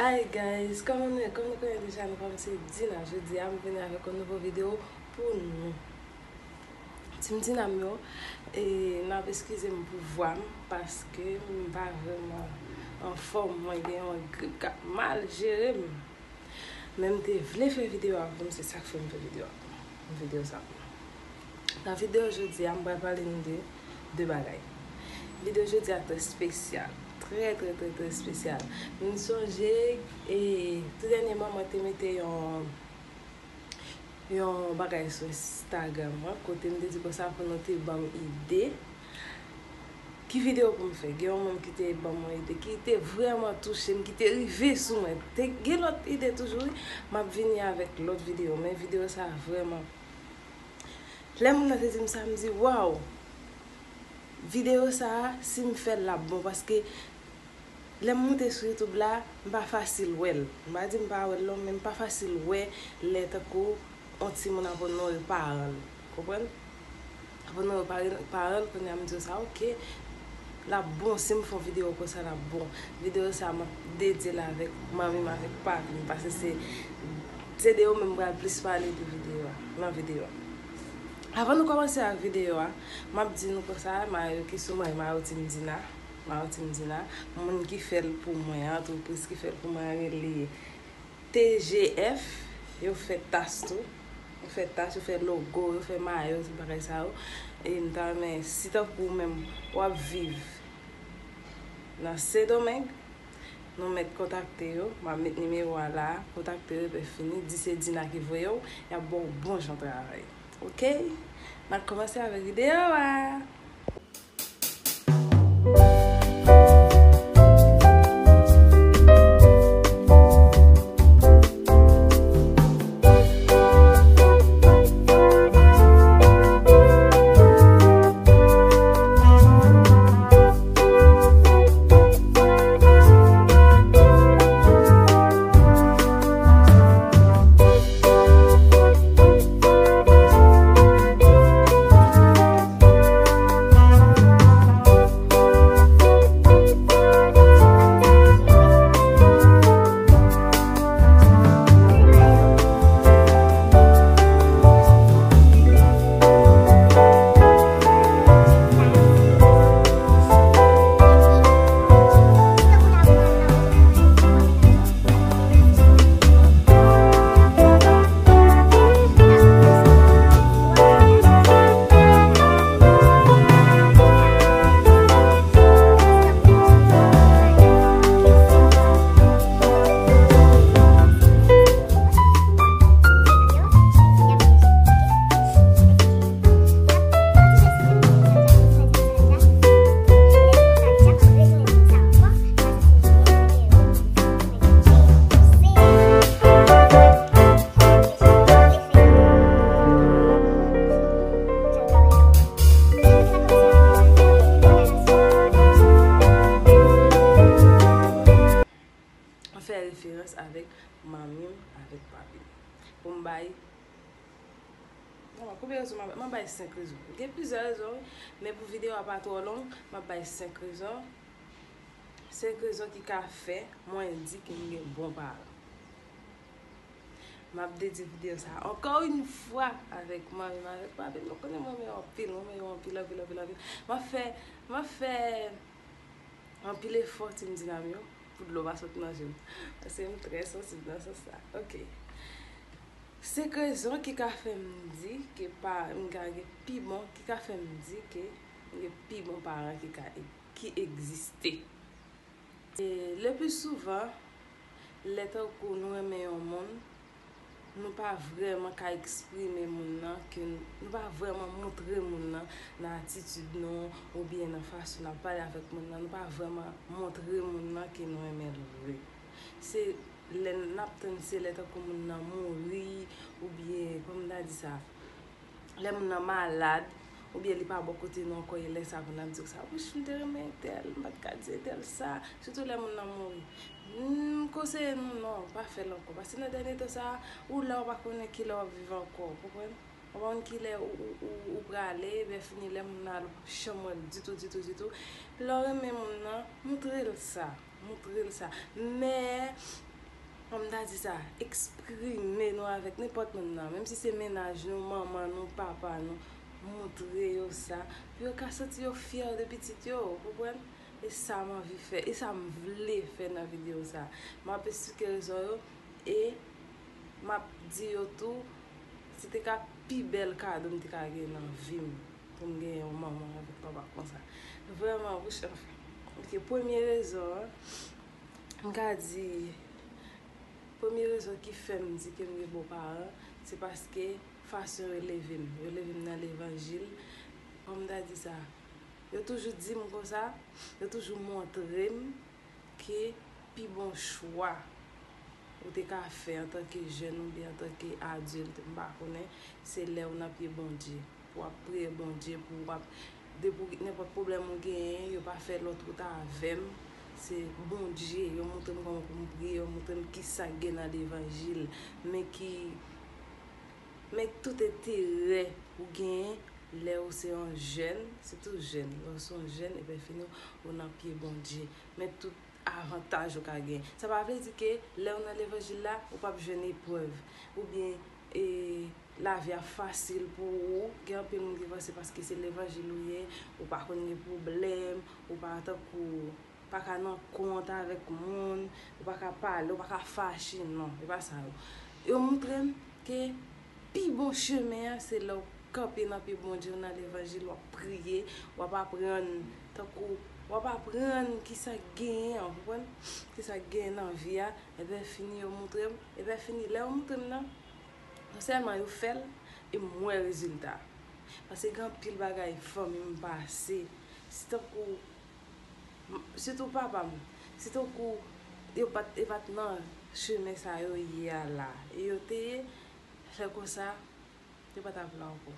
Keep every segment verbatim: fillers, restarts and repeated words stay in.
Hi guys, kòman nou ye? Kòm nou konnen deja, non pa m se Dina. Jodi a, m vini avèk yon nouvo videyo pou nou. Team Dina m yo, e n ap eskize m pou vwa m, paske m pa vrèman anfòm, mwen gen yon grip k ap mal jere m. Men m te vle fè videyo a pou nou, se sa k fè m fè videyo a pou nou. Videyo sa pou nou. Nan videyo jodi a, m pral pale nou de de bagay. Videyo jodi a trè espesyal. Trè, trè, trè, trè espesyal. M sonje, e, tou dènyèman, mwen te mete yon, yon bagay sou Instagram mwen, kote m te di konsa pou nou te ban m ide. Ki videyo pou m fè? Gen yon moun ki te ban m yon ide, ki te vrèman touche m, ki te rive sou mwen. Te gen lòt ide toujou, wi. M ap vini avèk lòt videyo, men videyo sa vrèman. Lè moun nan te di m sa, m di, "Waw! Videyo sa a, si m fè l, l ap bon." Paske lè m moute sou YouTube la, m pa fasil wè l. M pa di m pa wè l non, men m pa fasil wè lè tankou yon timoun ap onore paran l. Konprann? Ap onore paran, paran l, kounye a m di w sa, oke, l ap bon, si m fè yon videyo konsa, l ap bon. Videyo sa a, m ap dedye l avèk manmi m, avèk papi m, paske se, se de yo menm m pral plis pale de videyo a, nan videyo a. Avan nou kòmanse ak videyo a, m ap di nou konsa, mayo ki sou mwen, mayo Team Dina, mayo Team Dina, moun ki fè l pou mwen, antrepriz ki fè l pou mwen an rele T G F, yo fè tas tou. Yo fè tas, yo fè logo, yo fè mayo, tout bagay sa yo. E m ta renmen, si tankou ou menm, w ap viv nan Sendomeng, nou mèt kontakte yo. M ap met nimewo a la, kontakte yo, epi fini, di se Dina ki voye w, y ap ba w bon jan travay. Oke? N ap kòmanse avèk videyo a. Fè referans avèk manmi m, avèk papi m. Pou m bay, non, konbyen rezon m ap bay? M ap bay senk rezon. Gen plizyè rezon, wi, men pou videyo a pa twò long, m ap bay senk rezon. Senk rezon ki ka fè mwen di ke m gen bon paran. M ap dedye videyo sa a ankò yon fwa avèk manmi m, avèk papi m. Nou konnen m renmen yo anpil, m renmen yo anpil, anpil, anpil, anpil. M ap fè, m ap fè anpil efò, Team Dina m yo, pou dlo pa sot nan je m. Paske m trè sansib nan sans sa. Oke. Senk rezon ki ka fè m di ke pa, m ka gen pi bon, ki ka fè m di ke m gen pi bon paran ki ka, ki egziste. E le pli souvan, lè tankou nou renmen yon moun, nou pa vrèman ka eksprime moun nan, ke n-, nou pa vrèman montre moun nan nan atitid nou, oubyen nan fason n ap pale avèk moun nan, nou pa vrèman montre moun nan ke nou renmen l vre. Se lè n ap tann, se lè tankou moun nan mouri, oubyen, kòman m ta di sa, lè moun nan malad, oubyen li pa bò kote nou ankò, e lè sa pou n ap di konsa, "Wouch, m te renmen entèl, m pa t ka di entèl sa." Sitou lè moun nan mouri. M konseye nou, non, pa fè l ankò. Paske nan dènye tan sa a, ou la, ou pa konnen kilè w ap viv ankò, w konprann? Ou pa konn kilè ou, ou, ou, ou prale, lè fini, lè moun nan ale, ou p ap janm wè l ditou, ditou, ditou. Lè w renmen moun nan, montre l sa. Montre l sa. Men, Kòm m ta di sa, eksprime nou avèk nenpòt moun nan, menm si se mennaj nou, manman nou, papa nou, montre yo sa, pou yo ka santi yo fyè de pitit yo, ou konprann? E sa m anvi fè, e sa m vle fè nan videyo sa. M ap esplike rezon yo, e m ap di yo tou, se te ka pi bèl kado m te ka gen nan vi m, pou m gen yon manman avèk papa konsa. Vrèman, wouch, anfen. Ok, premye rezon an, m ka di, premye rezon ki fè m di ke m gen bon paran, se paske fason yo leve m. Yo leve m nan levanjil. Kòm m ta di sa, yo toujou di m konsa, yo toujou montre m ke pi bon chwa ou te ka fè antanke jèn oubyen antanke adilt, m pa konnen, se lè w nan pye Bondye. Pou w ap priye Bondye, pou w ap, depi w, nenpòt pwoblèm ou genyen, yo pa fè lòt wout avè m. Se Bondye, yo montre m kòman pou m priye, yo montre m kisa k gen nan levanjil, men ki, men tout enterè ou genyen lè ou se yon jèn, sitou jèn, lè ou se yon jèn, ebyen fini w, ou nan pye Bondye. Men tout avantaj ou ka gen. Sa pa vle di ke lè w nan levanjil la, ou p ap jwenn eprèv, oubyen, e, lavi a fasil pou ou. Gen anpil moun ki panse paske se levanjil ou ye, ou pa konn gen pwoblèm, ou pa tankou, pa ka nan kont avèk moun, ou pa ka pale, ou pa ka fache, non, e pa sa yo. Yo montre m ke pi bon chemen an, se lè w kanpe nan pye Bondye, w nan levanjil, w ap priye, w ap aprann, tankou, w ap aprann kisa k genyen an, ou konprann? Kisa k genyen nan vi a, ebyen fini yo montre m, ebyen fini, lè yo montre m nan, non sèlman yo fè l, e m wè rezilta. Paske gen anpil bagay fanmi m pase, se tankou, sitou papa m, se tankou yo pa t, yo pa t nan chemen sa yo ye a la, e yo te ye, fè konsa, yo pa t ap la ankò.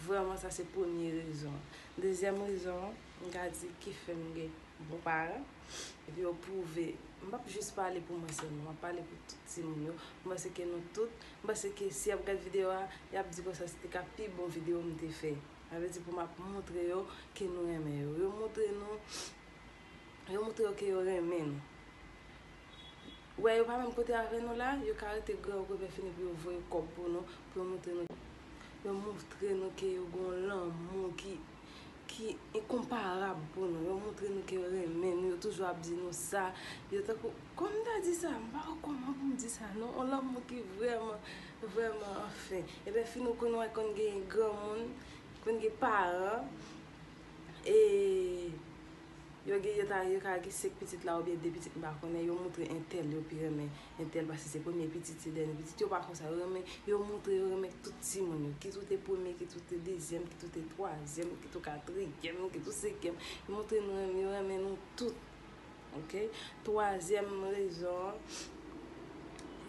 Vrèman, sa se premye rezon. Dezyèm rezon an, m ka di ki fè m gen bon paran, epi yo pwouve, m p ap jis pale pou mwen sèlman, m ap pale pou tout timoun yo. M panse ke nou tout, m panse ke si y ap gad videyo a, y ap di konsa se te ka pi bon videyo m te fè. Sa vle di pou m ap montre yo ke nou renmen yo. Yo montre nou, yo montre yo ke yo renmen nou. Wè, yo pa menm kote avè nou la, yo ka rete gran yo kote fini pou yo voye kòb pou nou, pou yo montre nou. Yo montre nou ke yo gen yon lanmou ki, ki enkonparab pou nou. Yo montre nou ke yo renmen nou, yo toujou ap di nou sa. Yo tankou, kòm m ta di sa, m pa wè kòman pou m di sa, non. Yon lanmou ki vrèman, vrèman, anfen. Ebyen, fini ou konn wè konn gen granmoun, konn gen paran, e yo gen, yo ta, yo ka gen senk pitit la oubyen de pitit, m pa konnen, yo montre entèl yo pi renmen entèl paske se premye pitit, se dènye pitit, yo pa konsa, yo renmen, yo montre yo renmen tout timoun yo, kit ou te premye, kit ou te dezyèm, kit ou te twazyèm, kit ou katriyèm, kit ou senkyèm, yo montre nou renmen, yo renmen nou tout. Ok? Twazyèm rezon an,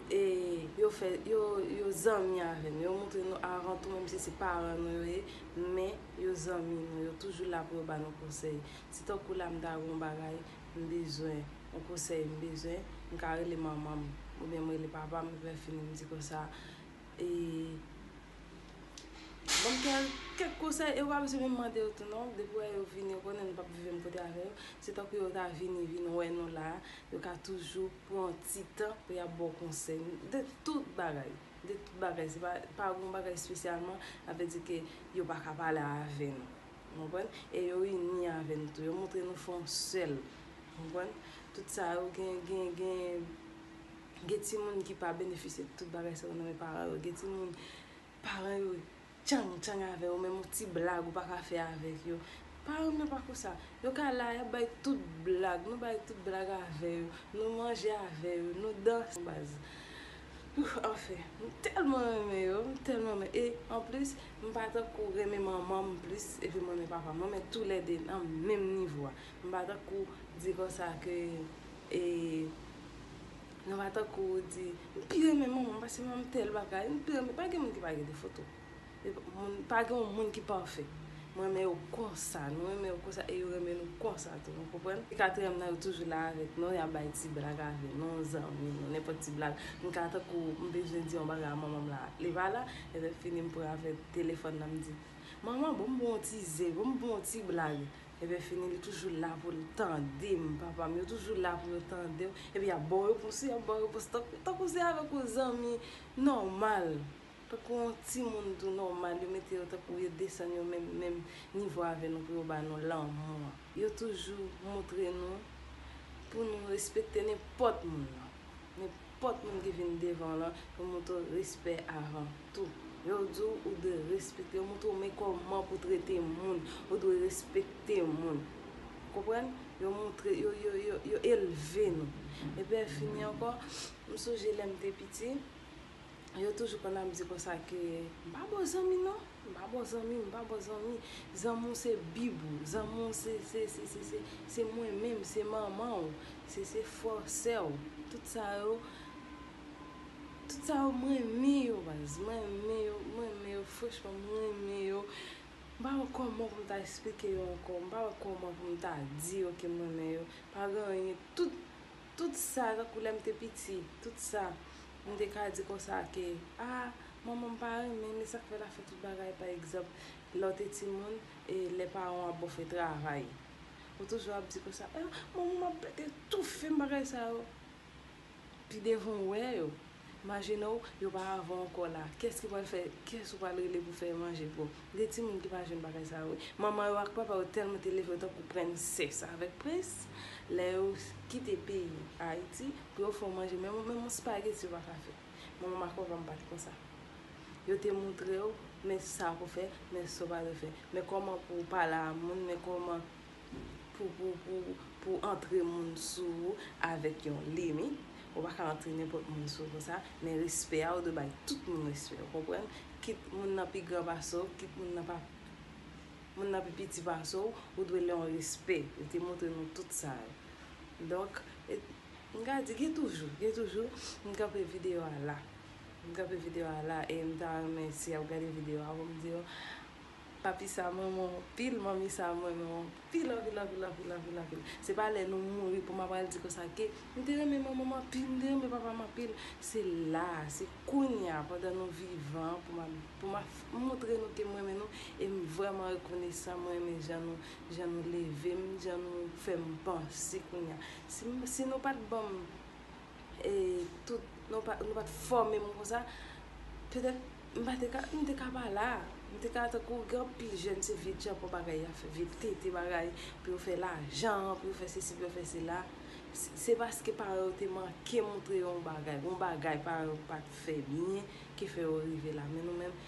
e yo fè, yo, yo zanmi avè nou. Yo montre nou avan tou, menm si se paran nou yo ye, men yo zanmi nou. Yo toujou la pou yo ba nou konsèy. Si tankou la m ta gen yon bagay, m bezwen yon konsèy, m bezwen, m ka rele manman m, oubyen m rele papa m, epi fini m di konsa, e, ban m kèk, kèk konsèy, e ou pa bezwen menm mande yo tou non, depi w wè yo vini, ou konnen nou p ap viv menm kote avè yo, se tankou yo ta vini, vin wè nou la, yo ka toujou pran yon ti tan pou y ap ba w konsèy de tout bagay, de tout bagay, se pa, pa gen yon bagay espesyalman, sa vle di ke yo pa ka pale avè nou, w konprann? E yo ini avè nou tou, yo montre nou fè yon sèl, w konprann? Tout sa yo gen, gen, gen, gen timoun ki pa benefisye de tout bagay sa yo nan men paran yo, gen timoun, paran yo tchang tchang avè yo, menm yon ti blag ou pa ka fè avèk yo. Paran m yo pa konsa. Yo ka la, y ap bay tout blag. Nou bay tout blag avè yo. Nou manje avè yo. Nou danse baz. Ouf, anfen, m tèlman renmen yo, m tèlman renmen. E anplis, m pa tankou renmen manman m plis epi m renmen papa m. M renmen toulède nan menm nivo a. M pa tankou di konsa ke, e, nou pa tankou di, m pi renmen manman m paske manman m tèl bagay, m pi renmen, pa gen moun ki pa gen defo tou. Moun, pa gen yon moun ki pafè. M renmen yo konsa, nou renmen yo konsa e yo renmen nou konsa tou, nou konprann? Ti katriyèm nan yo toujou la avèk nou, y ap bay ti blag avè nou, zanmi nou, nenpòt ti blag. M ka tankou m bezwen di yon bagay a manman m la, li pa la, ebyen fini m pran avè telefòn nan m di, manman, ban m ba w yon ti ze, ban m ba w yon ti blag. Epi fini, li toujou la pou l tande m, papa m, yo toujou la pou yo tande w. Epi y ap ba w repons, y ap ba w repons, tankou, tankou se avèk yon zanmi nòmal. Tankou yon timoun tou nòmal, yo mete yo tankou yo desann yo menm, menm nivo avè nou pou yo ba nou lanmou an. Yo toujou montre nou pou nou respekte nenpòt moun nan. Nenpòt moun ki vin devan w lan, yo montre w respè avan tou. Yo di w ou dwe respekte, yo montre w men kòman pou trete moun, ou dwe respekte moun. Konprann? Yo montre, yo, yo, yo, yo elve nou. Epi fini ankò, m sonje lè m te piti, yo toujou konn ap di konsa ke m pa bon zanmi non, m pa bon zanmi, m pa bon zanmi. Zanmi w se bib ou, zanmi w se, se, se, se, se, se mwen menm, se manman w, se, se frè w, sè w. Tout sa yo, tout sa yo mwen renmen yo baz, mwen renmen yo, mwen renmen yo, franchman mwen renmen yo. M pa wè kòman pou m ta eksplike yo ankò, m pa wè kòman pou m ta di yo ke m renmen yo. Pa gen anyen, tout, tout sa, tankou lè m te piti, tout sa, m te ka di konsa ke, a, manman m pa renmen, men sa k fè l ap fè tout bagay, pa egzanp, lè w te timoun, e lè paran w ap ba w fè travay. Ou toujou ap di konsa, a, manman m ap pete toufe m, bagay sa yo. Pi devan w wè yo. Imajine w, yo pa avè w ankò la. Kiyès ki pral fè, kiyès ou pral rele pou fè manje pou ou? Gen timoun ki pa jwenn bagay sa yo wi. Manman yo ak papa yo tèlman te leve yo tankou prensès avèk prens. Lè yo kite peyi Ayiti pou yo fè w manje, menm, menm yon spageti yo pa ka fè. Manman m ak papa m pa t konsa. Yo te montre w, men sa pou fè, men sa w pa dwe fè. Men kòman pou w pale a moun, men kòman pou, pou, pou, pou antre moun sou ou avèk yon limit. Ou pa ka antre nenpòt moun sou ou konsa, men respè a, ou dwe bay tout moun respè, ou konprann? Kit moun nan pi gran pase w, kit moun nan pa, moun nan pi piti pase w, ou dwe lè yon respè. Yo te montre nou tout sa yo. Donk, e, m ka di, gen toujou, gen toujou, m kanpe videyo a la. M kanpe videyo a la, e m ta renmen si y ap gade videyo a pou m di yo, papi sa m renmen w anpil, manmi sa m renmen w anpil, anpil, anpil, anpil, anpil, anpil. Se pa lè nou mouri pou m ap pral di konsa ke m te renmen manman m anpil, m te renmen papa m anpil. Se la, se kounye a, pandan nou vivan, pou m ap, pou m ap montre nou ke m renmen nou, e m vrèman rekonesan, mwen renmen jan nou, jan nou leve m, jan nou fè m panse kounye a. Si, si nou pa t ban m e tout, nou pa, nou pa t fòme m konsa, petèt m pa te ka, m te ka pa la. M te ka tankou gen anpil jèn, se vye tchanpon bagay y ap fè, vye tete bagay, pou yo fè lajan, pou yo fè sesi, pou yo fè sela. Se, se paske paran yo te manke montre yo yon bagay, yon bagay paran yo pa t fè byen, ki fè yo rive la. Men nou menm,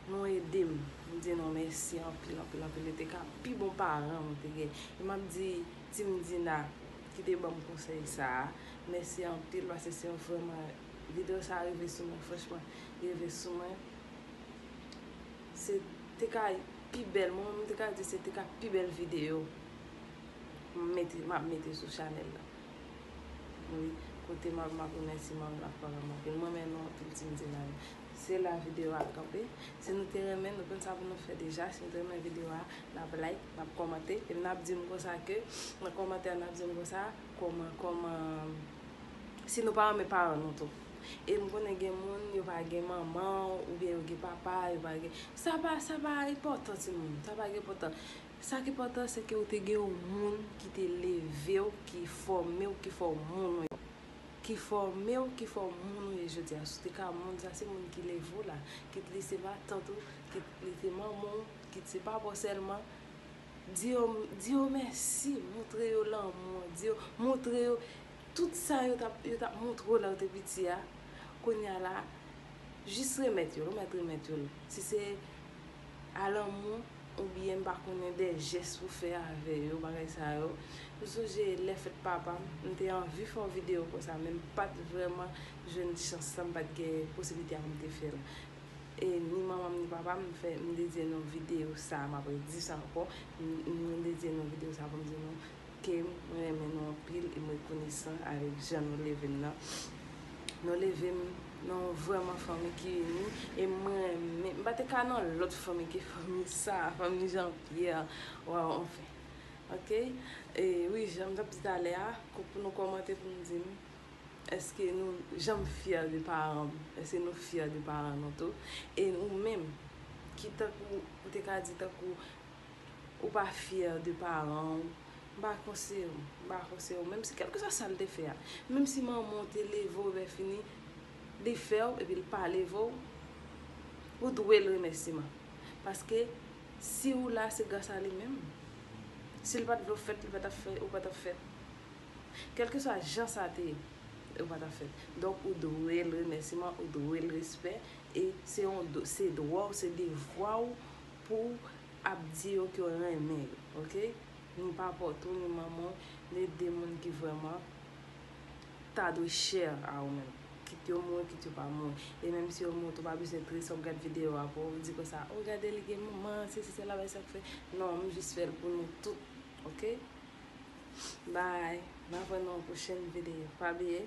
nou ede m. M di nou mèsi anpil, anpil, anpil. Yo te ka pi bon paran mwen te gen. E m ap di Team Dina ki te ban m konsèy sa a, mèsi anpil, paske se yon vrèman, videyo sa a rive sou mwen, franchman, li rive sou mwen. Se te ka pi bèl, mwen menm, m te ka di se te ka pi bèl videyo m mete, m ap mete sou chanèl la. Wi, kote m ap, m ap remèsye manman m ak papa m anpil. Mwen renmen nou anpil, Team Dina yo. Se la videyo a kanpe. Si nou te renmen, nou konn sa pou nou fè deja. Si nou te renmen videyo a, n ap like, n ap kòmante, e n ap di m konsa ke, nan kòmantè a, n ap di m konsa, kòman, kòman, si nou pa renmen paran nou tou. E m konnen gen moun, yo pa gen manman, oubyen yo gen papa, yo pa gen, sa pa, sa pa enpòtan, timoun, sa pa enpòtan. Sa ki enpòtan, se ke ou te gen yon moun ki te leve w, ki fòme w, ki fè w moun ou ye. Ki fòme w, ki fè w moun ou ye jodi a. Si w te ka moun, sa se moun ki leve w la, kit li se matant ou, kit li se manman w, kit se papa w sèlman. Di yo, di yo mèsi, montre yo lanmou an, di yo, montre yo tout sa yo t ap, yo t ap montre w lè w te piti a. Kounye a la, jis remèt yo l, ou mèt remèt yo l. Si se a lanmou, oubyen m pa konnen de jès pou fè avè yo, bagay sa yo. M sonje lè fèt papa m, m te anvi fè yon videyo konsa, men m pa t vrèman jwenn chans la, m pa t gen posiblite a pou m te fè l. E ni manman m ni papa m, m fè, m dedye nou videyo sa, m ap redi sa ankò, m, m dedye nou videyo sa pou m di nou ke mwen renmen nou anpil e m rekonesan avèk jan nou leve m nan. Nou leve m nan yon vrèman fanmi ki ini e mwen renmen, m pa te ka nan lòt fanmi ke fanmi sa, fanmi Jean Pierre, waw, anfen. Ok? E wi, jan m t ap di talè a, pou nou kòmante pou nou di m, èske nou janm fyè de paran m? Èske nou fyè de paran nou tou? E ou menm, ki tankou, ou te ka di tankou, Ou pa fyè de paran w, m pa konseye w, m pa konseye w. Menm si, kèlkeswa sa l te fè a, menm si manman w te leve w, lè fini, li fè w, epi l pa leve w, ou dwe l remèsiman. Paske si ou la, se gras a li menm. Si l pa t vle w fèt, li pa t ap fè, ou pa t ap fèt. Kèlkeswa jan sa te ye, ou pa t ap fèt. Donk, ou dwe l remèsiman, ou dwe l respè, e se yon do-, se dwa w, se devwa w pou ap di yo ke w renmen yo, oke? Ni papa w tou, ni manman w, ni de moun ki vrèman ta dwe chè a ou menm. Kit yo mouri, kit yo pa mouri. E menm si yo mouri, ou pa bezwen tris, w ap gad videyo a pou w di konsa, "O, gade li gen manman, sesi, sela, bay sa k fè." Non, m jis fè l pou nou tout, oke? Bye. N a wè nan yon pwochèn videyo. Pa bliye,